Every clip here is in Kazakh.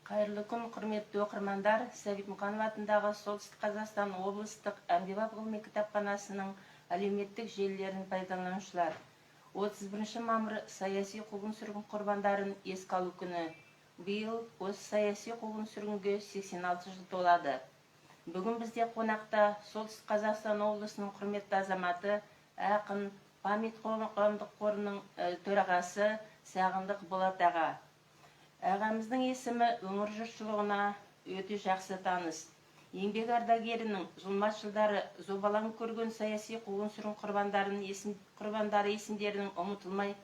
Қайырлы күн, құрметті оқырмандар! Сәбит Мұқанов атындағы Солтүстік Қазақстан облыстық әмбебап ғылыми кітапханасының әлеуметтік желілерін пайдаланушылар. 31 мамыр — саяси қуғын-сүргін құрбандарын еске алу күні. Биыл осы саяси қуғын-сүргінге 86 жыл толады. Бүгін бізде қонақта Солтүстік Қазақстан облысының құрметті азаматы, ақын, Память қоғамдық қорының төрағасы Сағындық Болат аға. Ағамыздың есімі өңір жұртшылығына өте жақсы таныс. Еңбек ардагерінің зұлмат жылдары зобалаң көрген саяси қуғын-сүргін құрбандары есімдерінің ұмытылмай,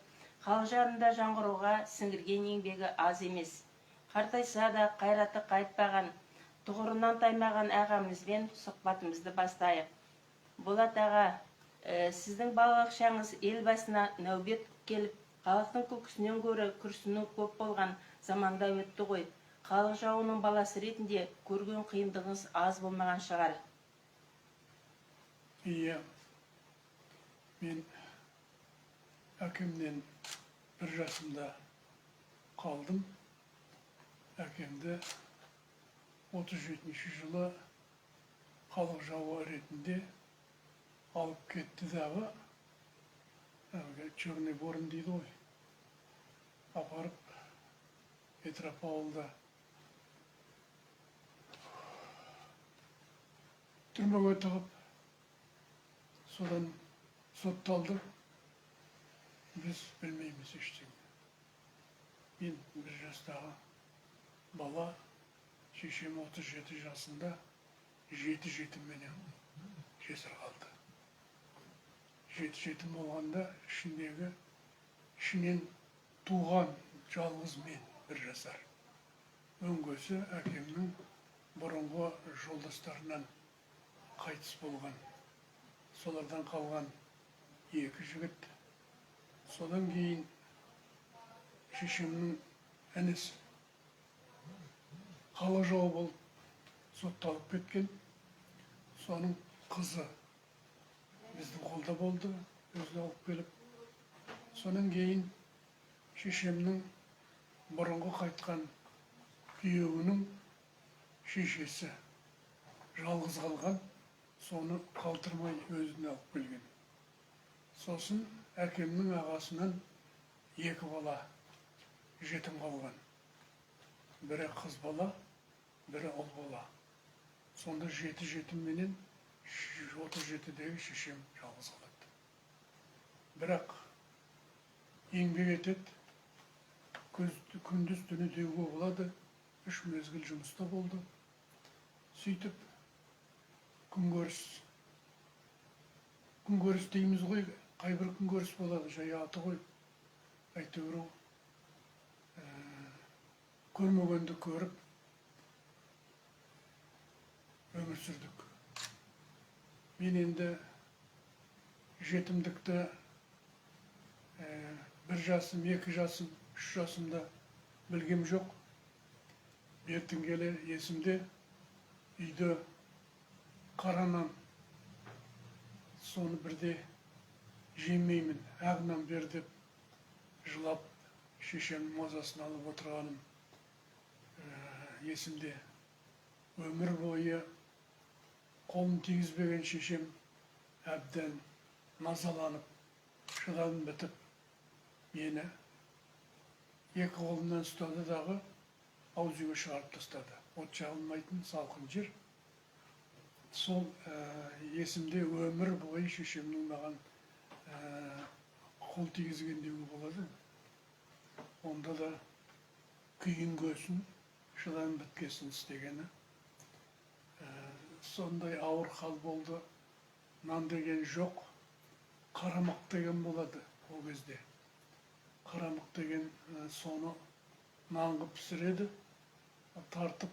халық жадында жаңғыруға сіңірген еңбегі аз емес. Қартайса да қайраты қайтпаған, тұғырынан таймаған ағамызбен сұхбатымызды бастайық. Болат аға, сіздің балалық шағыңыз ел басына нәубет келіп, халықтың күлкісінен гөрі күрсіну көп болған заманда өтті ғой. Халық жауының баласы ретінде көрген қиындығыңыз аз болмаған шығар. Иә, мен әкемнен 1 жасымда қалдым. Әкемді 37 жылы халық жауы ретінде алып кетті дағы, әлгі Черный ворон дейді ғой, апарып Петропавлда түрмеге тығып, содан сотталды. Біз білмейміз ештеңе. Мен 1 жастағы бала, шешем 37 жасында 7 жетімменен жесір қалды. 7 жетім болғанда ішінен туған жалғыз мен, 1 жасар. Өңгесі әкемнің бұрынғы жолдастарынан қайтыс болған. Солардан қалған 2 жігіт. Содан кейін шешемнің інісі халық жауы болып сотталып кеткен. Соның қызы біздің қолда болды, өзін алып келіп. Содан кейін шешемнің бұрынғы қайтқан күйеуінің шешесі жалғыз қалған, соны қалтырмай өзіне алып келген. Сосын әкемнің ағасынан 2 бала жетім қалған. Бірі қыз бала, бірі ұл бала. Сонда 7 жетімменен 37-дегі шешем жалғыз қалады. Бірақ еңбек етеді, күндіз түні деуге болады, 3 мезгіл жұмыста болды. Сөйтіп күнкөріс дейміз ғой, қайбір күнкөріс болады, жай аты ғой, әйтеуір көрмегенді көріп өмір сүрдік. Мен енді жетімдікті 1 жасым, 2 жасым, 3 жасымда білгем жоқ. Бертін келе есімде үйде қара нан, соны бірде жемеймін, ақ нан бер деп жылап шешемнің мазасын алып отырғаным есімде. Өмір бойы қолын тигізбеген шешем әбден назаланып, шыдамым бітіп, мені 2 қолымнан ұстады дағы ауыз үйге шығарып тастады. От жағылмайтын салқын жер. Сол есімде өмір бойы шешемнің маған қол тигізген деуге болады. Онда да күйінгесін, шыдам біткесін істегені. Сондай ауыр хал болды. Нан деген жоқ, қарамық деген болады ол кезде. Қарамық деген соны нан қып пісіреді, тартып,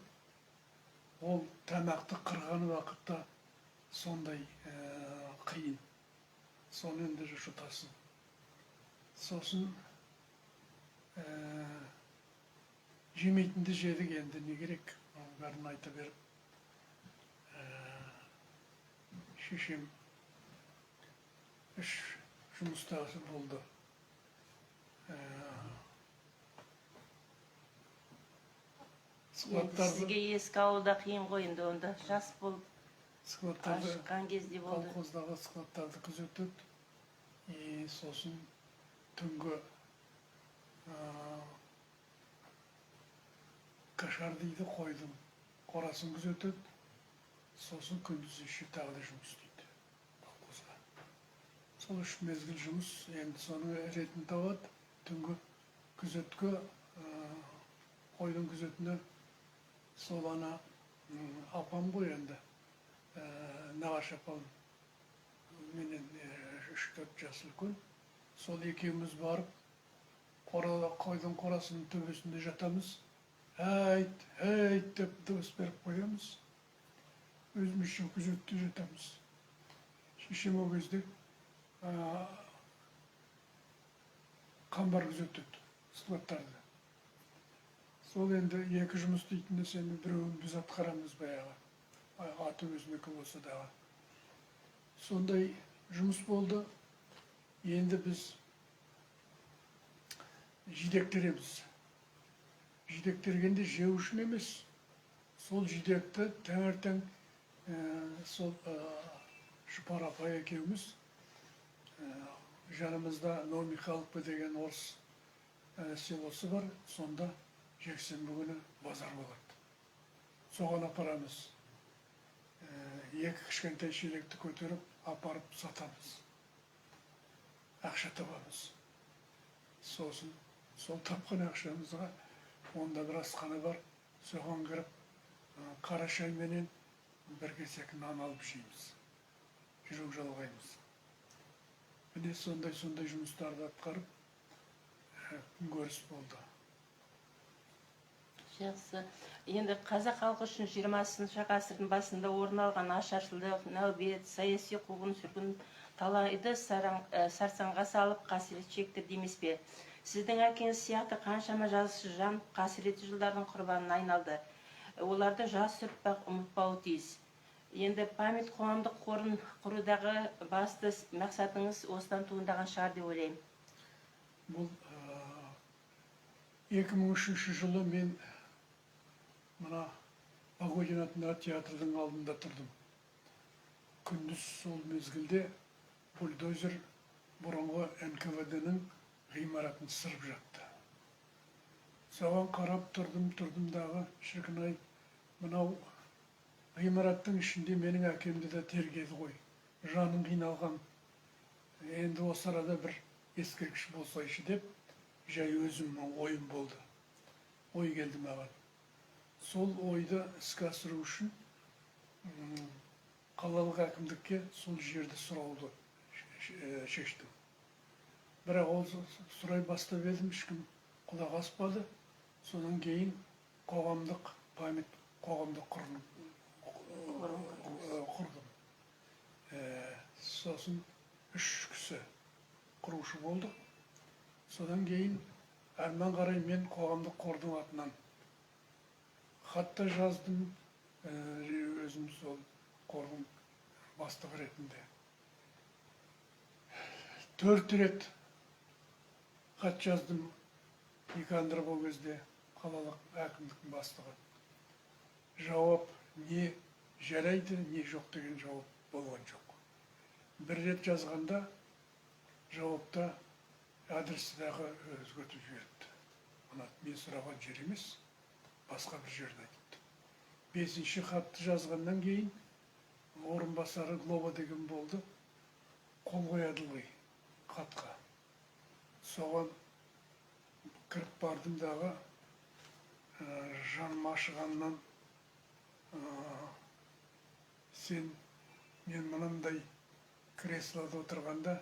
ол тамақты қырған уақытта сондай қиын. Соны енді жұтасың. Сосын жемейтінді жедік, енді не керек, оның бәрін айта беріп. Шешем 3 жұмыстағы болды. Енді Складтарды сізге еске алу да қиын ғой енді, онда жас болып складтарды ашыққан кезде болды. Колхоздағы складтарды күзетеді и сосын түнгі кошар дейді, қойдың қорасын күзетеді. Сосын күндіз еще тағы да жұмыс істейді колхозға. Сол үш мезгіл жұмыс, енді соның ретін табады. Түнгі күзетке, қойдың күзетіне сол ана апам ғой енді, нағашы апам менен 3-4 жас үлкен. Сол екеуміз барып қора, қойдың қорасының төбесінде жатамыз. «Әйт, әйт» деп дыбыс беріп қоямыз. Өзімізше күзетте жатамыз. Шешем ол кезде қамбар күзетеді, складтарды. Сол енді екі жұмыс істейтін енді біреуін біз атқарамыз баяғы. Аты өзінікі болса дағы. Сондай жұмыс болды. Енді біз жидек тереміз. Жидек тергенде жеу үшін емес, сол жидекті таңертең сол Жұпар апай екеуміз, жанымызда Новомихайловка деген орыс селосы бар, сонда жексенбі күні базар болады, соған апарамыз. Екі кішкентай шелекті көтеріп апарып сатамыз, ақша табамыз. Сосын сол тапқан ақшамызға онда бір асхана бар, соған кіріп қара шайменен бір кесек нан алып жейміз, жүрек жалғаймыз. Міне, сондай сондай жұмыстарды атқарып күнкөріс болды. Жақсы. Енді қазақ халқы үшін 20-ғасырдың басында орын алған ашаршылық, нәубет, саяси қуғын сүргін талайды сарсаңға салып, қасірет шектірді емес пе? Сіздің әкеңіз сияқты қаншама жазықсыз жан қасіретті жылдардың құрбанына айналды. Оларды жас ұрпақ ұмытпауы тиіс. Енді «Память» қоғамдық қорын құрудағы басты мақсатыңыз осыдан туындаған шығар деп ойлаймын. Бұл 2003 жылы мен мына Погодин атындағы театрдың алдында тұрдым. Күндіз сол мезгілде бульдозер бұрынғы НКВД-ның ғимаратын сырып жатты. Соған қарап тұрдым, тұрдым дағы, шіркін ай, мынау ғимараттың ішінде менің әкемді де тергеді ғой, жаным қиналған. Енді осы арада бір ескерткіш болсайшы деп, жай өзімнің ойым болды, ой келді маған. Сол ойды іске асыру үшін қалалық әкімдікке сол жерді сұрауды шештім. Бірақ ол сұрай бастап едім, ешкім құлақ аспады. Содан кейін қоғамдық «Память» қоғамдық Қорын құрдыңыз. Құрдым. Сосын үш кісі құрушы болдық. Содан кейін әрмен қарай мен қоғамдық қордың атынан хат та жаздым, өзім сол қордың бастығы ретінде. Төрт рет хат жаздым Никандров, ол кезде қалалық әкімдіктің бастығы. Жауап не жарайды, не жоқ деген жауап болған жоқ. Бір рет жазғанда жауапта адресті дағы өзгертіп жіберіпті. Мына мен сұраған жер емес, басқа бір жерді айтыпты. Бесінші хатты жазғаннан кейін орынбасары Глоба деген болды, қол қояды ылғи хатқа. Соған кіріп бардым дағы, жаным ашығаннан, «Сен, мен мынандай креслода отырғанда,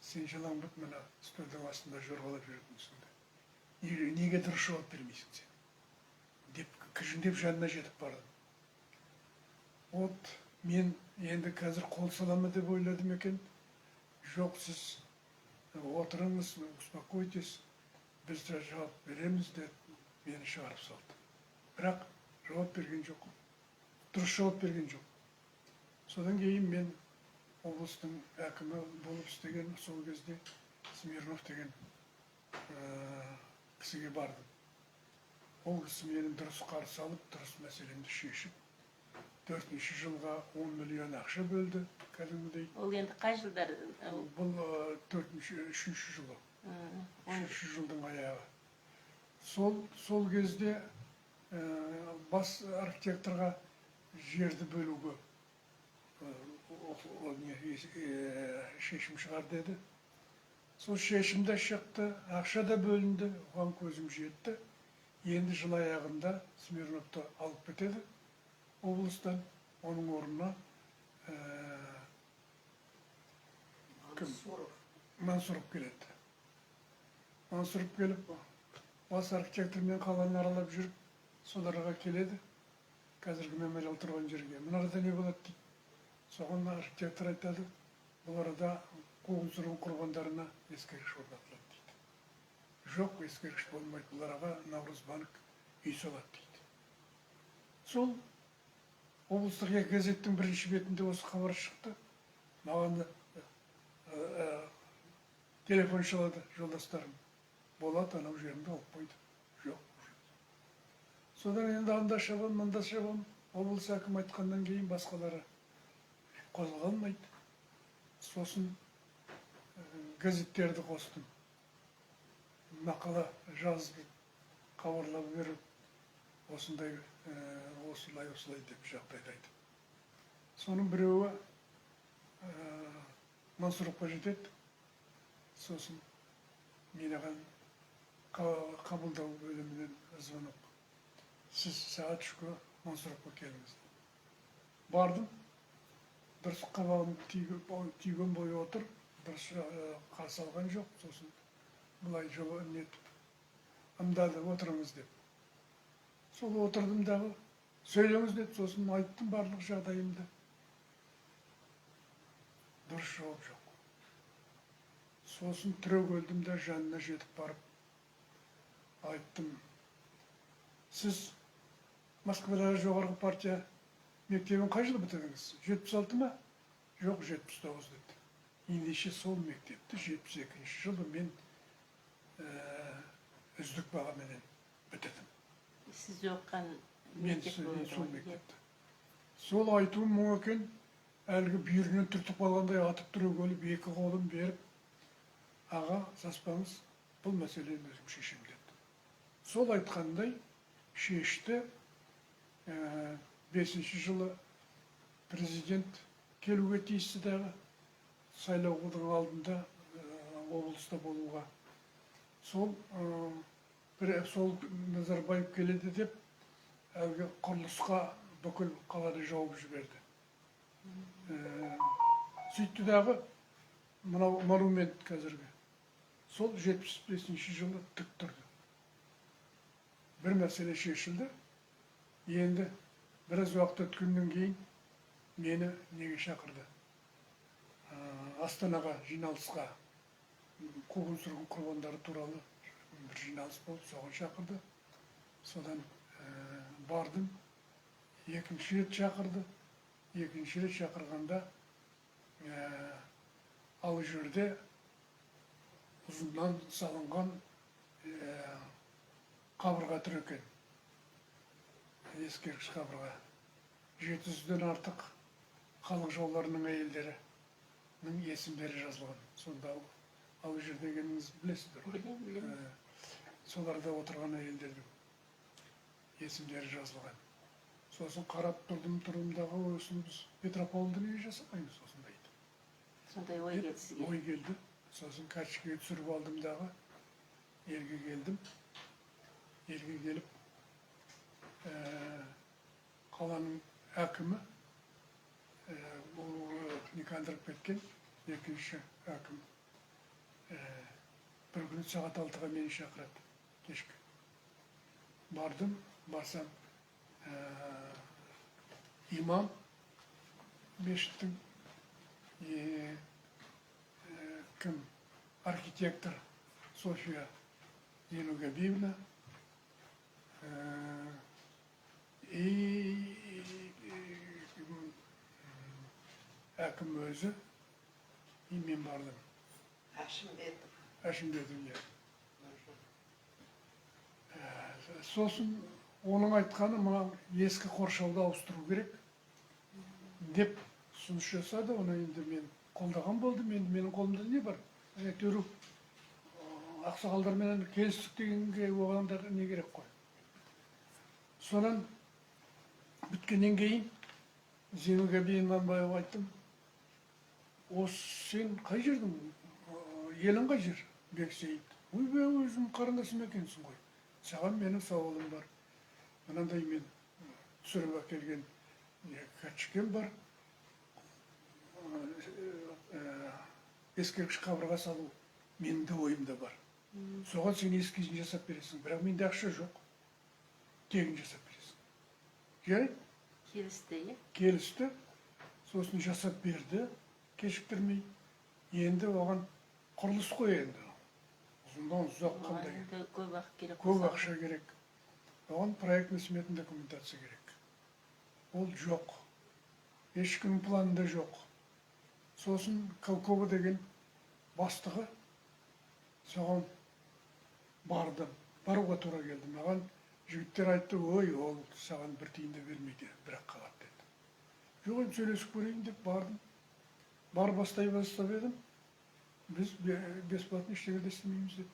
сен жалаңбұт мына столдың астында жорғалап жүретінсің де. Неге дұрыс жауап бермейсің сен?» деп кіжіңдеп жанына жетіп бардым. Вот мен енді қазір қол сала ма деп ойладым екен. «Жоқ, сіз отырыңыз, успокойтесь, біз де жауап береміз», — деп мені шығарып салды. Бірақ жауап берген жоқ, дұрыс жауап берген жоқ. Содан кейін мен облыстың әкімі болып істеген сол кезде Смирнов деген кісіге бардым. Ол кісі мені дұрыс қарсы алып, дұрыс мәселемді шешіп, төртінші жылға 10 миллион ақша бөлді кәдімгідей. Ол енді қай жылдар? Бұл төртінші, үшінші жылы. Үшінші жылдың аяғы. Сол кезде бас архитекторға жерді бөлуге шешім шығар деді. Сол шешім де шықты, ақша да бөлінді, оған көзім жетті. Енді жыл аяғында Смирновты алып кетеді облыстан, оның орнына кім? Мансұров келеді. Мансұров келіп, бас архитектормен қаланы аралап жүріп, соларға келеді, қазіргі мемориал тұрған жерге. «Мына арада не болады?» – дейді. Соған архитектор айтады: «Бұл арада қуғын сүргін құрбандарына ескерткіш орнатылады», – дейді. «Жоқ, ескерткіш болмайды, бұл араға Наурыз банк үй салады», – дейді. Сол облыстық екі газеттің бірінші бетінде осы хабар шықты. Маған да телефон шалады жолдастарым: «Болат, анау жеріңді алып қойды». Жоқ. Содан енді анда шабам, мында шабам, облыс әкімі айтқаннан кейін басқалары қозғалмайды. Сосын газеттерді қостым, мақала жазып, хабарлап беріп, осындай, осылай, осылай деп жағдайды айтып. Соның біреуі Мансұровқа жетеді. Сосын мен оған қабылдау бөлімінен звонок: «Сіз сағат 3-ке Мансұровқа келіңіз». Бардым. Дұрыс қабағын түйген бойы отыр, дұрыс қарсы алған жоқ. Сосын былай жолы нетіп ымдады, «Отырыңыз» деп. Сол отырдым дағы, «Сөйлеңіз» деді. Сосын айттым барлық жағдайымды. Дұрыс жауап жоқ. Сосын түрегелдім да, жанына жетіп барып айттым: «Сіз Москвадағы жоғарғы партия мектебін қай жылы бітірдіңіз? 76 ма?» «Жоқ, 79», – деді. «Ендеше сол мектепті 72-жылы мен үздік бағаменен бітірдім». Сіз оқыған Мен мектеп сол болды сол ғой, иә? мектепті. Сол айтуым мұң екен, әлгі бүйірінен түртіп қалғандай атып түрегеліп, екі қолын беріп: «Аға, саспаңыз, бұл мәселені өзім шешемін», – деді. Сол айтқандай шешті. 5-жылы президент келуге тиісті дағы, сайлаудың алдында облыста болуға. Сол сол Назарбаев келеді деп, әлгі құрылысқа бүкіл қаланы жауып жіберді. Сөйтті дағы, мынау монумент қазіргі сол 75-жылы тік тұрды. Бір мәселе шешілді. Енді біраз уақыт өткеннен кейін мені неге шақырды? Астанаға жиналысқа, қуғын сүргін құрбандары туралы бір жиналыс болды, соған шақырды. Содан бардым. Екінші рет шақырды. Екінші рет шақырғанда ал жерде ұзыннан салынған қабырға тұр екен, ескерткіш қабырға. 700-ден артық халық жауларының әйелдерінің есімдері жазылған сонда. Ал жер дегеніңіз білесіздер ғой. Білемін, білемін. Соларда отырған әйелдердің есімдері жазылған. Сосын қарап тұрдым, тұрдым дағы, осыны біз Петропавлда неге жасамаймыз осындайды Сондай ой деп келді сізге. Ой келді. Сосын карточкаға түсіріп алдым дағы, елге келдім. Елге келіп, қаланың әкімі, ол Никандров кеткен, екінші әкім, бір күні сағат 6-ға мені шақырады кешкі. Бардым. Барсам, имам мешіттің, кім, архитектор Софья Елугабиевна и әкім өзі и мен бардым. Әшімбетов. Әшімбетов, иә. Сосын оның айтқаны, мына ескі қоршауды ауыстыру керек деп ұсыныс жасады. Оны енді мен қолдаған болдым. Енді менің қолымда не бар? Әйтеуір ақсақалдарменен келістік дегенге оған да не керек қой. Сонан біткеннен кейін Зейнелгабиден Иманбаевға айттым: «Осы сен қай жердің, елің қай жер?» Бексейіт. «Ойбай, өзім қарындасым екенсің ғой. Саған менің сауалым бар. Мынандай мен түсіріп әкелген не кәтшікем бар, ескерткіш қабырға салу менің де ойымда бар. Соған сен эскизін жасап бересің, бірақ менде ақша жоқ, тегін жасап бересің». Жарайды. Келісті, иә? Келісті. Сосын жасап берді кешіктірмей. Енді оған құрылыс қой енді, ұзыннан ұзақ. Оған қандай енді көп уақыт керек. Көп болса. Ақша керек оған, проектно сметный документация керек. Ол жоқ, ешкімнің планында жоқ. Сосын Калкова деген бастығы, соған бардым, баруға тура келді маған. Жігіттер айтты: «Ой, ол саған бір тиын да бермейді, бірақ қалады», — деді. Жоқ, енді сөйлесіп көрейін деп бардым. Барып бастай бастап едім, «Біз бесплатно ештеңе де істемейміз», — деді.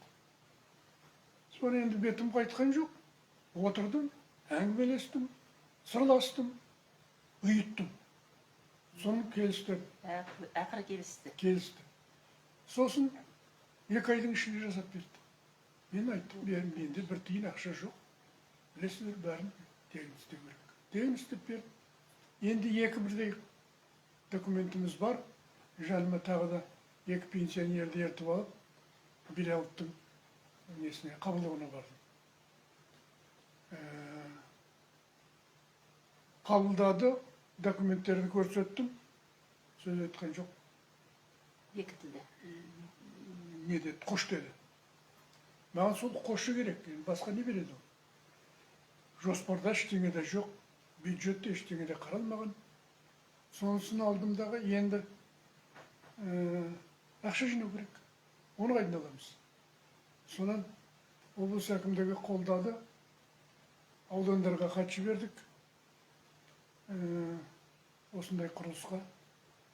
Соны енді бетім қайтқан жоқ, отырдым, әңгімелестім, сырластым, ұйыттым, соны келісті. Ақыры келісті. Келісті. Сосын 2 айдың ішінде жасап берді. Мен айттым: «Менде бір тиын ақша жоқ, білесіздер, бәрін тегін істеу керек». Тегін істеп берді. Енді екі бірдей документіміз бар. Жаныма тағы да екі пенсионерді ертіп алып, Беляловтың несіне, қабылдауына бардым. Қабылдады, документтерді көрсеттім, сөз айтқан жоқ. Бекітілді. Не деді? «Қош», — деді. Маған сол қошы керек, енді басқа не береді ол? Жоспарда ештеңе де жоқ, бюджетте ештеңе де қаралмаған. Сонысын алдым дағы, енді ақша жинау керек. Оны қайдан аламыз? Сонан облыс әкімдігі қолдады, аудандарға хат жібердік, осындай құрылысқа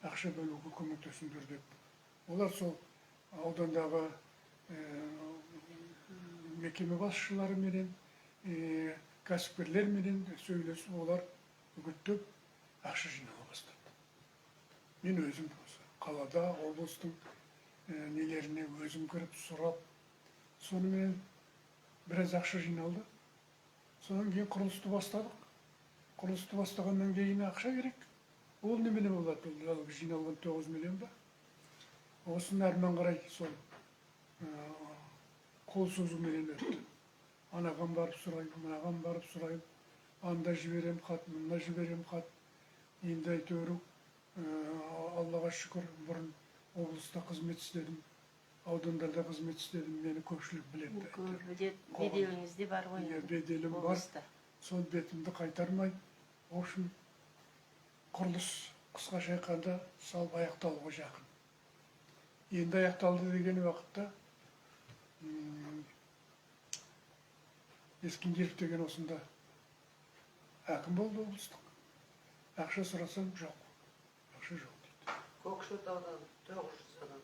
ақша бөлуге көмектесіңдер деп. Олар сол аудандағы мекеме басшыларыменен, кәсіпкерлерменен сөйлесіп, олар үгіттеп, ақша жинала бастады. Мен өзім осы қалада облыстың нелеріне өзім кіріп сұрап, сонымен біраз ақша жиналды. Содан кейін құрылысты бастадық. Құрылысты бастағаннан кейін ақша керек. Ол немене болады? Ол әлгі жиналған 9 миллион ба? Осыны әрмен қарай сол қол созуменен өтті. Анаған барып сұраймын, мынаған барып сұраймын, анда жіберем хат, мында жіберем хат. Енді әйтеуір, Аллаға шүкір, бұрын облыста қызмет істедім, аудандарда қызмет істедім, мені көпшілік біледі Көп әйтеуір. Біледі, Қоғам. беделіңіз де бар ғой Иә, енді беделім бар. облыста. Сол бетімді қайтармай, в общем, құрылыс қысқаша айтқанда салып аяқталуға жақын. Енді аяқталды деген уақытта Ескендіров деген осында әкім болды облыстық. Ақша сұрасам, жоқ, ақша жоқ дейді. Көкшетаудан 900 адам.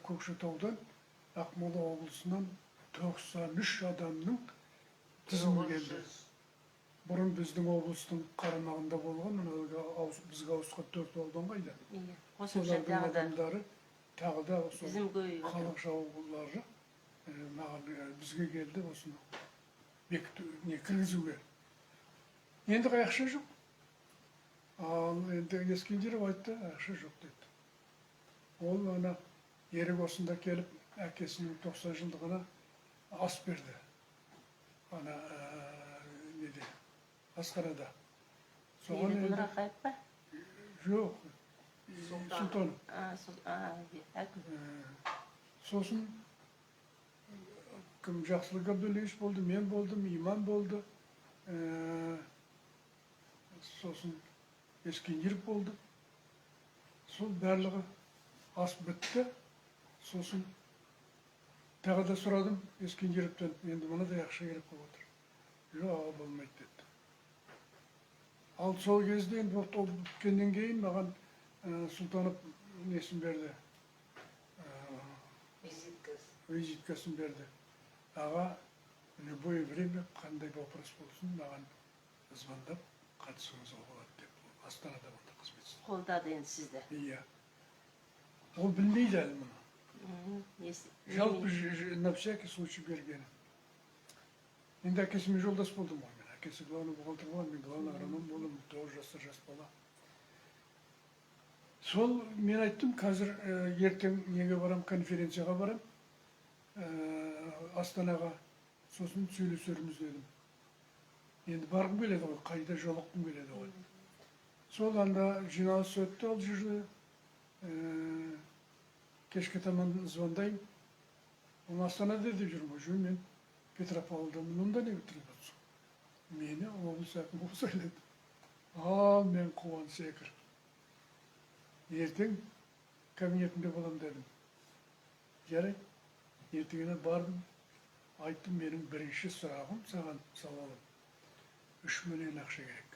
Көкшетаудан, Ақмола облысынан 93 адамның тізімі келді. 900. Бұрын біздің облыстың қарамағында болған мына бізге ауысқан төрт аудан қайда? Иә, қосымша Солардың тағы да адамдары тағы да сол тізім көбейіп отыр. халық жаулары маған, бізге келді осыны бекіту, не кіргізуге. Енді ақша жоқ. Ал енді Ескендіров айтты, ақша жоқ деді. Ол ана Ерік осында келіп, әкесінің 90 жылдығына ас берді ана неде, асханада. Соған Ерік енді Нұрақаев па? Жоқ. Сұлтанов. Сұлтанов. А, а, иә, әкім. Сосын кім, Жақсылық Габдуллиевич болды, мен болдым, Иман болды, сосын Ескендіров болды. Сол барлығы ас бітті. Сосын тағы да сұрадым Ескендіровтен: енді мынадай ақша керек болып отыр. Жоқ, аға, болмайды деді. Ал сол кезде енді ол біткеннен кейін маған Сұлтанов несін берді, Визиткасы. Визиткасын берді. Аға, любое время қандай вопрос болсын, маған звондап қатысуыңызға болады деп. Астанада онда қызмет істеді. Қолдады енді сізді. Иә, ол білмейді әлі мұны. Жалпы на всякий случай бергені. Енді әкесімен жолдас болдым ғой мен. Әкесі главный бухгалтер болған, мен главный агроном болдым, 9 жасар жас бала. Сол мен айттым, қазір ертең неге барам, конференцияға барам, Астанаға, сосын сөйлесерміз дедім. Енді барғым келеді ғой, қайда жолыққым келеді ғой. Сол анда жиналыс өтті ол жерде. Кешке таман звондаймын. Ол Астанада деп жүрмін ғой, жоқ, мен Петропавлдамын, онда не бітіріп жатсың? Мені облыс әкімі болып сайлады. Ал мен қуан секіріп. Ертең кабинетімде боламын дедім. Жарайды, ертеңіне бардым, айттым, менің бірінші сұрағым саған, сауалым. 3 миллион ақша керек.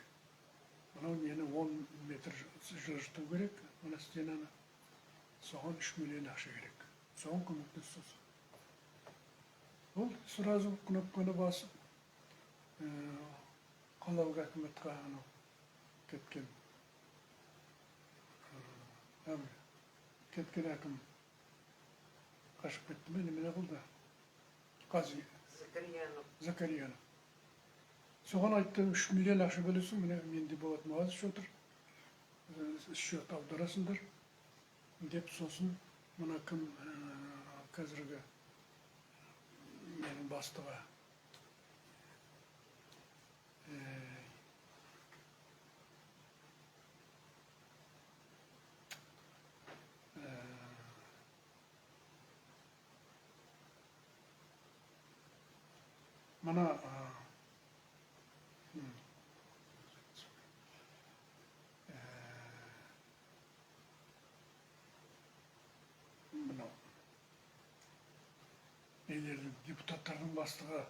Мынау нені 10 метр жылжыту керек, мына стенаны. Соған 3 миллион ақша керек. Соған көмектесесіз. Ол сразу кнопканы басып, қалалық әкіматқа анау кеткен кеткен әкім қашып кетті ме, немене қылды? Қази. Закарьянов. Закарьянов. Соған айтты, 3 миллион ақша бөлесің, міне менде Болат Мағазович отыр, счет аударасыңдар деп. Сосын мына кім, қазіргі менің бастығы, мына мынау нелердің, депутаттардың бастығы,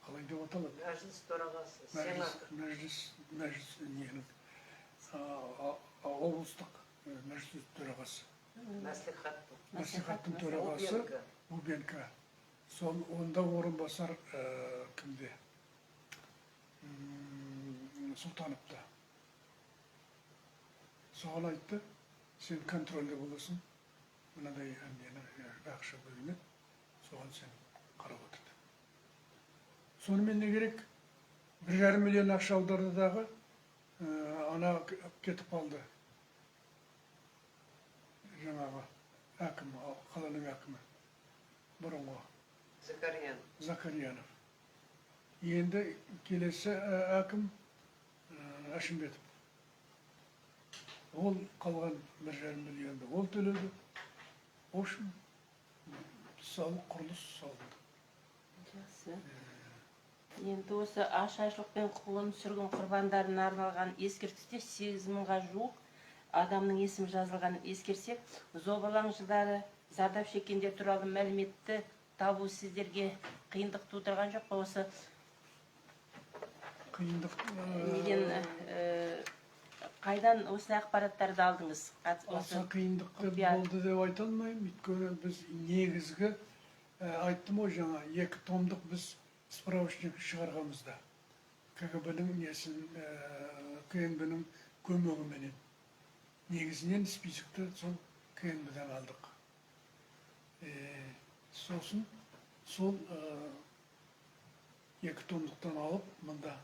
қалай деп аталады? Мәжіліс төрағасы, Мәжіліс, сенатор. Мәжіліс ненің, облыстық мәжіліс төрағасы. Мәслихаттың. Мәслихаттың төрағасы. Бубенко. Бубенко. Сол онда орынбасар кімде? Сұлтановта. Соған айтты, сен контрольде боласың, мынадай нені ақша бөлінеді, соған сен қарап отыр деп. Сонымен не керек? 1,5 миллион ақша аударды дағы, ана кетіп қалды. Жаңағы әкім, қаланың әкімі, бұрынғы. Закарьянов. Закарьянов. Енді келесі әкім Әшімбетов. Ол қалған 1,5 миллионды ол төледі. В общем, салық құрылыс салынды. Жақсы. Енді осы ашаршылық пен қуғын сүргін құрбандарына арналған ескерткіште 8000-ға жуық адамның есімі жазылған. Ескерсек, зобалаң жылдары зардап шеккендер туралы мәліметті табу сіздерге қиындық тудырған жоқ па осы? Қиындық Неден, қайдан осы ақпараттарды алдыңыз? Аса Осы қиындықты құпия. Болды деп айта алмаймын, өйткені біз негізгі айттым ғой жаңа, екі томдық біз справочник шығарғанбызда КГБ-ның несін, КНБ-ның көмегіменен негізінен списокті сол КНБ-дан алдық. Сосын сол екі томдықтан алып, мында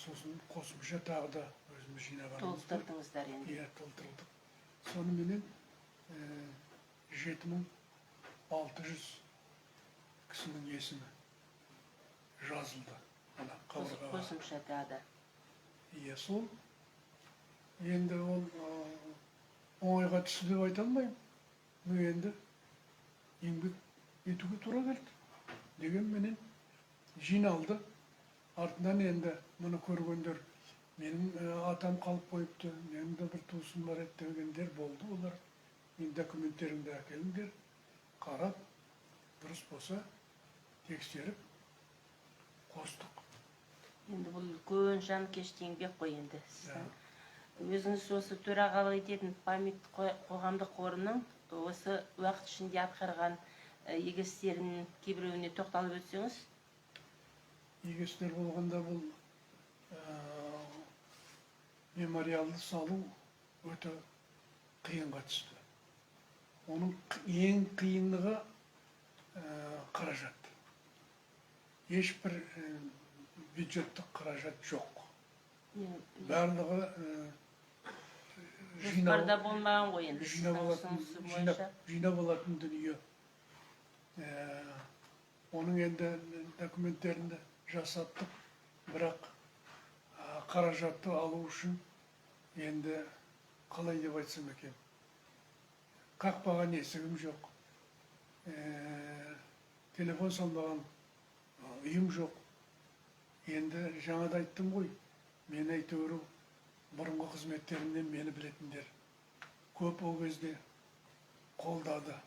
сосын қосымша тағы да өзіміз жинағанымыз бар. Толтырдыңыздар енді. Иә, толтырдық. Соныменен 7600 кісінің есімі жазылды ана қабырғаға. Қосымша тағы да. Иә, сол. Енді ол оңайға түсті деп айта алмаймын. Но енді еңбек етуге тура келді. Дегенменен жиналды. Артынан енді мұны көргендер, менің атам қалып қойыпты, менің де бір туысым бар еді дегендер болды. Олар енді документтеріңді әкеліңдер, қарап, дұрыс болса тексеріп. Қостық. Енді бұл үлкен жанкешті еңбек қой. Енді сіздің өзіңіз осы төрағалық ететін «Память» қоғамдық қорының осы уақыт ішінде атқарған игі істерінің кейбіреуіне тоқталып өтсеңіз. Игі істер болғанда, бұл мемориалды салу өте қиынға түсті. Оның ең қиындығы қаражат. Ешбір бюджеттік қаражат жоқ. Барлығы Жоспарда болмаған ғой енді жинап сіздің алатын ұсынысы жинап, бойынша. Жинап алатын дүние. Оның енді документтерін де жасаттық, бірақ қаражатты алу үшін енді қалай деп айтсам екен, қақпаған есігім жоқ, телефон салмаған үйім жоқ. Енді жаңа да айттым ғой, мен әйтеуір бұрынғы қызметтерімнен мені білетіндер көп, ол кезде қолдады.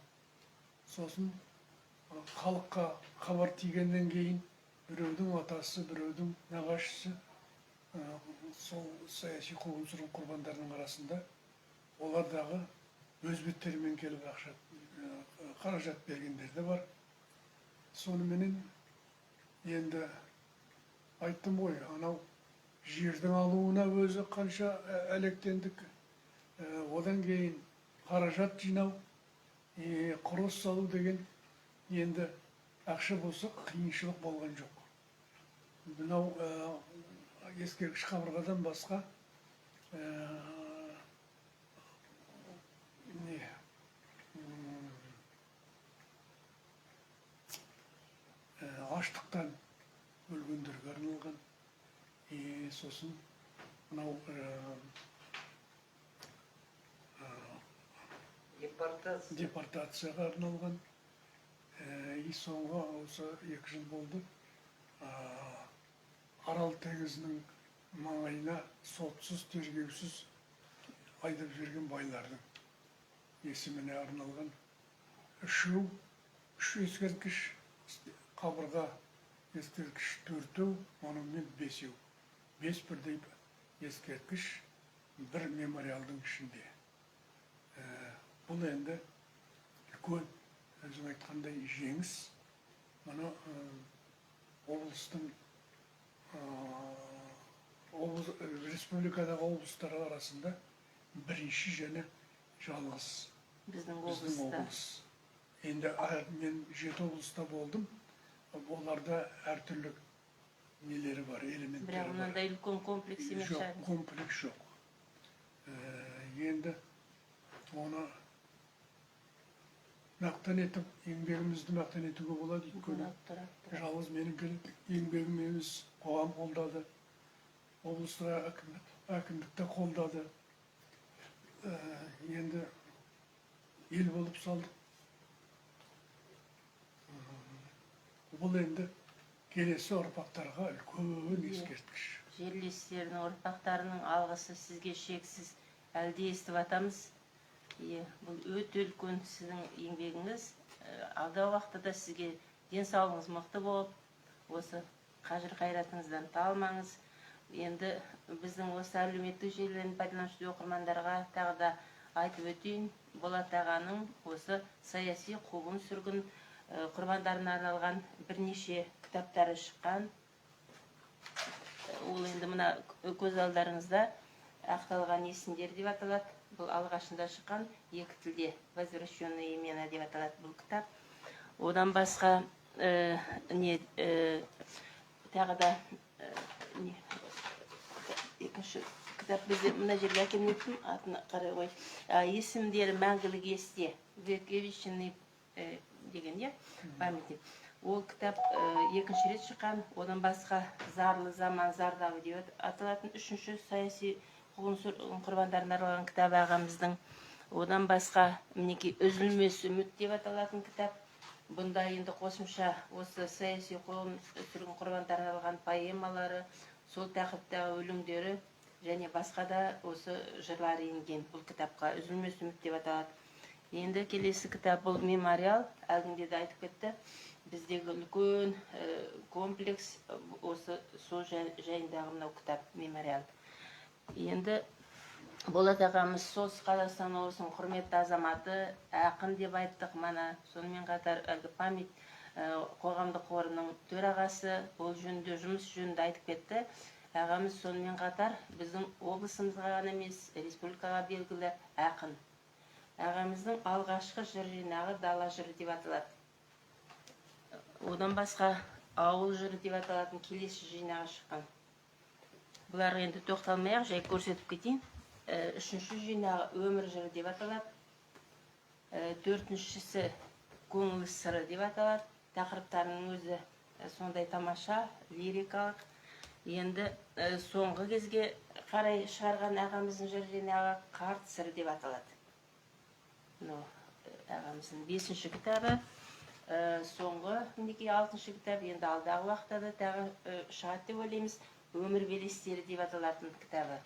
Сосын халыққа хабар тигеннен кейін біреудің атасы, біреудің нағашысы сол саяси қуғын сүргін құрбандарының арасында, олар дағы өз беттерімен келіп ақша, қаражат бергендер де бар. Соныменен енді айттым ғой, анау жердің алуына өзі қанша әлектендік. Одан кейін қаражат жинау, құрылыс салу деген енді ақша болса, қиыншылық болған жоқ. Мынау ескерткіш қабырғадан басқа не аштықтан өлгендерге арналған и сосын мынау Депортация. Депортацияға арналған. И соңғы осы 2 жыл болды, Арал теңізінің маңайына сотсыз, тергеусіз айдап жіберген байлардың есіміне арналған үшеу, үш ескерткіш қабырға, ескерткіш төртеу, монумент бесеу, бес бірдей ескерткіш бір мемориалдың ішінде. Бұл енді үлкен, өзің айтқандай, жеңіс. Мұны облыстың облыс, республикадағы облыстар арасында бірінші және жалғыз біздің біздің облыста. Облыс енді мен жеті облыста болдым, оларда әртүрлі нелері бар, элементтері Бірақ бар. мынандай үлкен комплекс емес Жоқ, шығар. комплекс жоқ. Енді оны мақтан етіп, еңбегімізді мақтан етуге болады, өйткені Болады, тұрады, тұрады. жалғыз менің еңбегім емес, қоғам қолдады, облыстық әкімдік те қолдады. Енді ел болып салдық. Бұл енді келесі ұрпақтарға үлкен ескерткіш. Жерлестерінің, ұрпақтарының алғысы сізге шексіз, әлі де естіп жатамыз. Иә, бұл өте үлкен сіздің еңбегіңіз. Алдағы уақытта да сізге денсаулығыңыз мықты болып, осы қажыр қайратыңыздан талмаңыз. Енді біздің осы әлеуметтік желілерін пайдаланушы оқырмандарға тағы да айтып өтейін: Болат ағаның осы саяси қуғын сүргін құрбандарына арналған бірнеше кітаптары шыққан. Ол енді мына көз алдарыңызда «Ақталған есімдер» деп аталады. Бұл алғашында шыққан, екі тілде «Возвращенные имена» деп аталады бұл кітап. Одан басқа не тағы да не, екінші кітап бізде мына жерге әкелмеппін, атын қарай ғой. «Есімдері мәңгілік есте», «Увековеченный» деген, иә, памяти, ол кітап екінші рет шыққан. Одан басқа «Зарлы заман зардабы» деп аталатын үшінші саяси қуғын сүргін құрбандарына арналған кітап ағамыздың. Одан басқа, мінекей, «Үзілмес үміт» деп аталатын кітап. Бұнда енді қосымша осы саяси қуғын сүргін құрбандарына арналған поэмалары, сол тақырыптағы өлеңдері және басқа да осы жырлары енген бұл кітапқа. «Үзілмес үміт» деп аталады. Енді келесі кітап бұл мемориал. Әлгінде де айтып кетті, біздегі үлкен комплекс, осы сол жайындағы мынау кітап, мемориал. Енді Болат ағамыз Солтүстік Қазақстан облысының құрметті азаматы, ақын деп айттық мана. Сонымен қатар әлгі «Память» қоғамдық қорының төрағасы, ол жөнінде, жұмыс жөнінде айтып кетті ағамыз. Сонымен қатар біздің облысымызға ғана емес, республикаға белгілі ақын. Ағамыздың алғашқы жыр жинағы «Дала жыры» деп аталады. Одан басқа «Ауыл жыры» деп аталатын келесі жинағы шыққан. Бұларға енді тоқталмай ақ жай көрсетіп кетейін. Үшінші жинағы «Өмір жыры» деп аталады. Төртіншісі «Көңіл сыры» деп аталады. Тақырыптарының өзі сондай тамаша, лирикалық. Енді соңғы кезге қарай шығарған ағамыздың жыр жинағы «Қарт сыры» деп аталады. Мынау ағамыздың бесінші кітабы. Соңғы, мінекей, алтыншы кітап. Енді алдағы уақытта да тағы шығады деп ойлаймыз, «Өмір белестері» деп аталатын кітабы.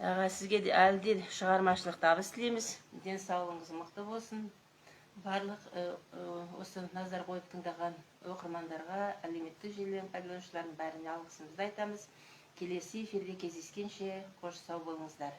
Аға, сізге де әлі де шығармашылық табыс тілейміз, денсаулығыңыз мықты болсын. Барлық осы назар қойып тыңдаған оқырмандарға, әлеуметтік желілердің пайдаланушылардың бәріне алғысымызды айтамыз. Келесі эфирде кездескенше, қош, сау болыңыздар.